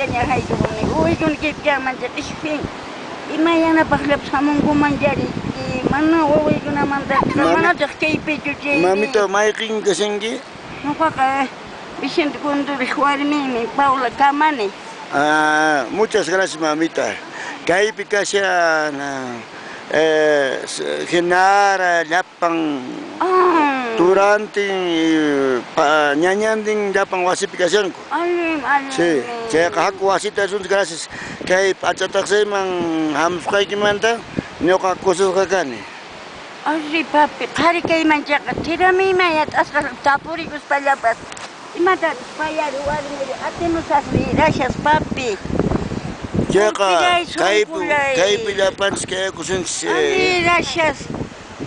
Llaqtaytaña haykumuni. Wawaykuna kaypi kanman chayqa ishpin. Ima yanapaqllapas hamunkuman chari mana wawaykunamantaqa manataq kaypichu chayri. Mamita, mayqin kashanki? Ñuqaqa Vicente Condoriq warminmi, Paula Kamani. Ah, muchas gracias mamita. Kaypi kashan Genara llapan turantin ñañantin llapan wasipi kashanku. Allin, allin. Sí, chayqa haku wasita asunchis gracias. Kay p'acha taqsayman hamusqaykimanta ñuqa kusisqa kani. Ari papi, qhari kayman chayqa tiramiyman t'asqa tapurikuspallapas imatataq payari warmiri atimusaqri gracias papi. Chayqa kaypi Sunqullay. Kaypi llapanchis kayakusunchis. Ari gracias.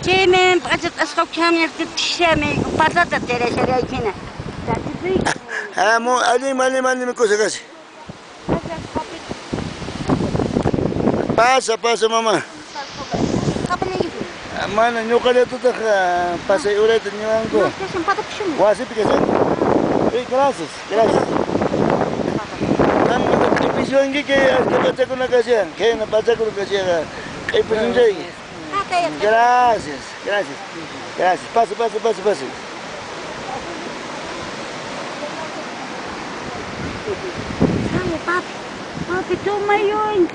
Chaymi p'acha t'asqa tishami patata tirasharaychina. Tatipuyku. Ah, allin, allin, allin kusa kasi. Gracias papi. Pasa, pasa mamá. Mana ñuqallatataq pasay urayta ñuwanku. Wasipi kashan. Gracias, gracias. Qamqa q'ipisuwanki kay achka pachakuna kashan. Khayna pachakuna kashanqa q'ipisunchayki. Gracias, gracias. Gracias. Pasa, pasa, pasa, pasa. Papi, papi, tomayunki.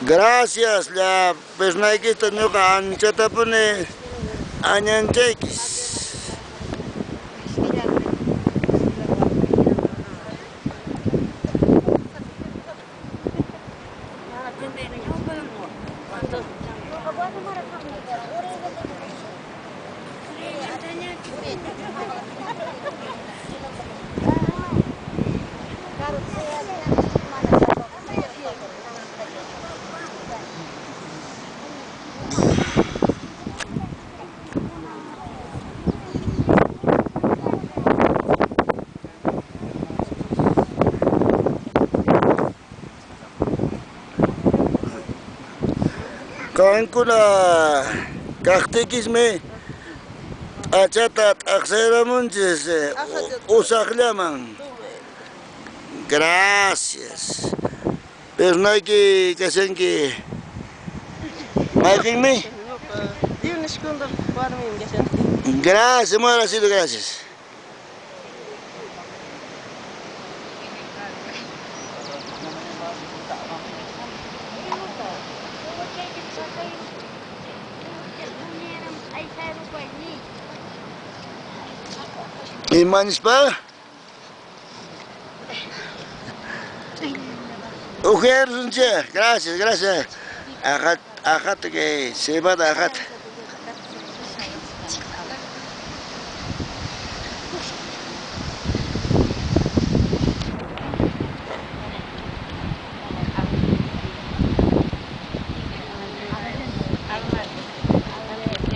Gracias, la personaykita ñuqa anchatapuni añanchaykis. Qankuna kaqtiykismi p'achata t'aqsayramunchis usaqllaman. Gracias. Pernayki kashanki mayqinmi? Gracias, muy agradecido, gracias. Ima nispa? Ujiarunchik, gracias, gracias. Aqhat, aqhat kay cebada aqhat.